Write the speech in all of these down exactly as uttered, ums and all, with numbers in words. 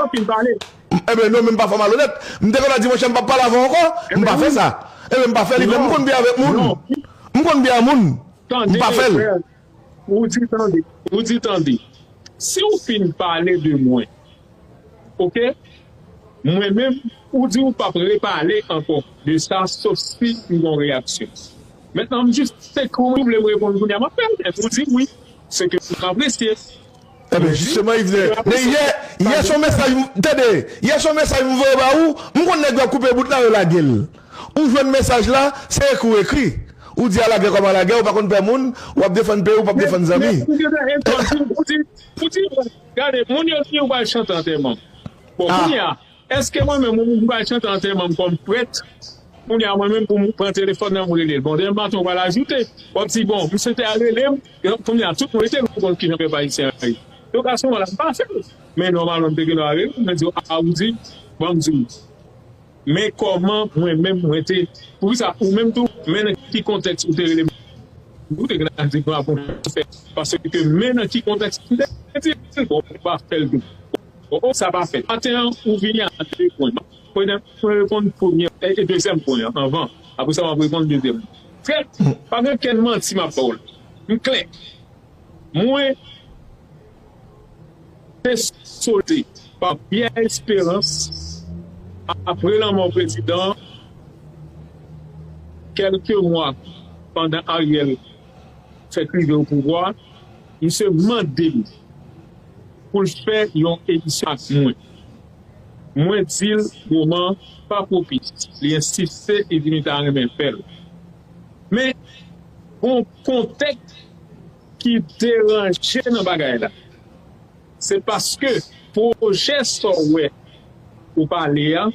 ou fin pale. Ebyen non, men m pa fè malonèt. M te konn di, monchè, m p ap pale avè w ankò. M pa fè sa. Ebyen m pa fè li, men m konn byen avèk moun. M konn byen ak moun. M pa fè l. Ou di tande, ou di tande. Si w fin pale de mwen, oke? Mwen menm, ou di ou p ap repale ankò de sa, sof si m gen yon reyaksyon. Mentnan, m jis ekri w, ou vle m reponn kounye a, m ap fè l. Ou di wi, se ke m apresye. Ebyen, jisteman, Yvens, men yè, yè se yon mesaj, tande, yè se yon mesaj m voye ba ou, m konn nèg yo ap koupe bout la, yo lage l. Ou jwenn mesaj la, se ekri w ekri. Ou di alagè kòm alagè, ou pa konn pè moun, w ap defann peyi, ou p ap defann zanmi. Ou di, ou di, gade, moun yo di ou pral chante antèman m. Bon, kounye a, èske mwen menm, ou pral chante antèman m kòm prèt? Kounye a, mwen menm, pou m pran telefòn nan, m rele l. Bon, demen maten, ou pral ajoute. W ap di, bon, misye te al rele m. Kounye a, tout moun rete, nou konn kijan pèp ayisyen an ye. Yo gason la, m pa fè l. Men nòmalman, m te gen dwa rele l, mwen di, a, ou di, bon, m di w. Men kòman mwen menm mwen te, poukisa ou menm tou, men nan ki kontèks ou te rele m? Ou te gen a di nou ap fè, paske men nan ki kontèks m te di, bon, ou pa fè l tou. O, o, sa pa fèt. Maten an, ou vini a de pwen. Mwen reponn premye e, e dezyèm pwen an anvan. Apre sa, m ap reponn dezyèm. Frè, pa gen kenn manti m ap ba w la. M klè. Mwen te sote pa Pierre Espérance apre lanmò prezidan an, kèlke mwa pandan Ariel fèk rive o pouvwa, misye mande m pou l fè yon emisyon ak mwen. Mwen di l moman pa pwopis. Li ensiste, li di li ta renmen fè l. Men, gon kontèks ki deranje nan bagay la. Se paske pwojè sa w wè ou pale a,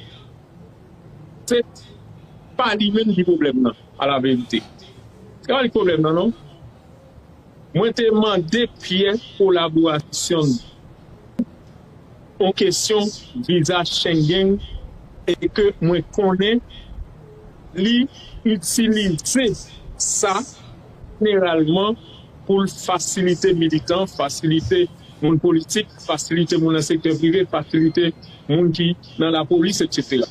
se pa li menm ki pwoblèm nan, a la verite. Se pa li k pwoblèm nan, non. Mwen te mande Pierre kolaborasyon l yon kesyon viza Schengen e ke mwen konnen li itilize sa jeneralman pou l fasilite militan, fasilite moun politik, fasilite moun nan sektè prive, fasilite moun ki nan lapolis, etsetera.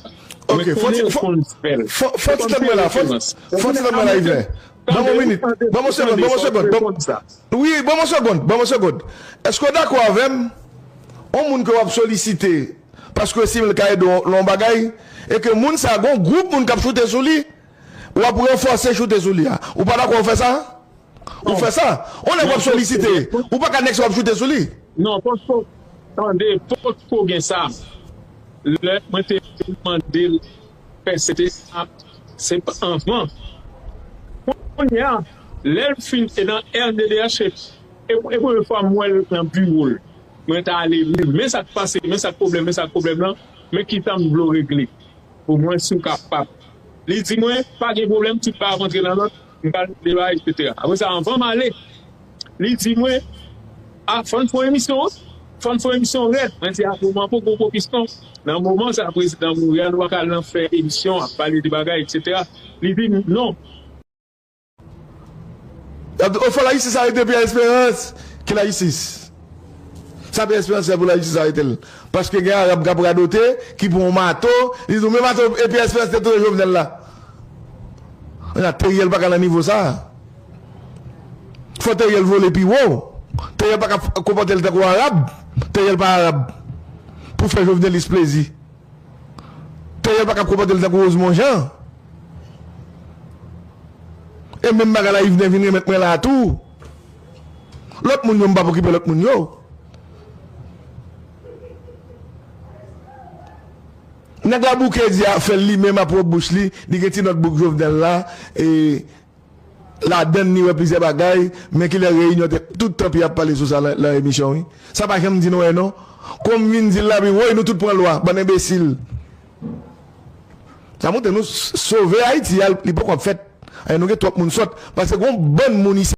Mwen konnen yo konn fè l. Fò ti tann mwen la, fò ti tann mwen la, Yvens. Ban m yon minit. Ban m yon segonn, ban m yon segonn. Wi, ban m yon segonn, ban m yon segonn. Èske w dakò avè m? Yon moun ke w ap solisite paske w estime l ka ede w nan yon bagay, e ke moun sa a, gon gwoup moun k ap choute sou li, w ap ranfòse choute sou li a. Ou pa dakò w fè sa? Ou fè sa? Yon nèg w ap solisite, ou pa ka nèk sa w ap choute sou li. Non, potko, tande, potko gen sa. Lè mwen te mande l fè se te sa, se pa anvan. Kounye a, lè l fin e nan R N D D H, e, e premye fwa m wè l nan biwo l. Mwen ta ale li, men sa k pase, men sa k pwoblèm, men sa k pwoblèm lan, men kisa m vle w regle. Pou mwen, si w kapab. Li di mwen, pa gen pwoblèm, tout bagay ap antre nan lòd, m pral debare, etsetera. Apre sa, anvan m ale, li di mwen, a, fò n fè yon emisyon, wi. Fò n fè yon emisyon rèd. Mwen di, a, pou mwen, poko pwopis non. Nan moman sa, prezidan mouri a, nou pa ka al nan fè emisyon, ap pale de bagay, etsetera. Li di m, non. Y ap di, o, fò la jistis arete Pierre Espérance. Ki lajistis? Sa Pierre Espérance fè pou lajistis arete l? Paske gen Arab k ap radote, ki pran yon mato, li di w, men mato e Pierre Espérance te touye Jovenel la. Kounye a, Teriel pa ka nan nivo sa. Fò Teriel vole pi wo. Teriel pa ka f-, konpòte l tankou Arab. Teriel pa Arab. Pou fè jovenelis plezi. Teriel pa ka konpòte l tankou Rosemond Jean. E menm bagay la, Yvener vin remèt mwen la tou. Lòt moun yo, m p ap okipe lòt moun yo. Nèg la bouke di a fè l li menm a pwòp bouch li, li gen ti nòtbouk Jovenel la, e ladann li wè plizyè bagay, men kilè reyinyon te, tout tan Pierre ap pale sou sa lan, lan emisyon, wi. Sa pa janm di nou anyen, non. Kon m vin di l la, wi, woy, nou tout pran lwa, bann enbesil. Sa montre nou s-, sove Ayiti a, li poko ap fèt. E nou gen twòp moun sòt, paske gon bann moun isi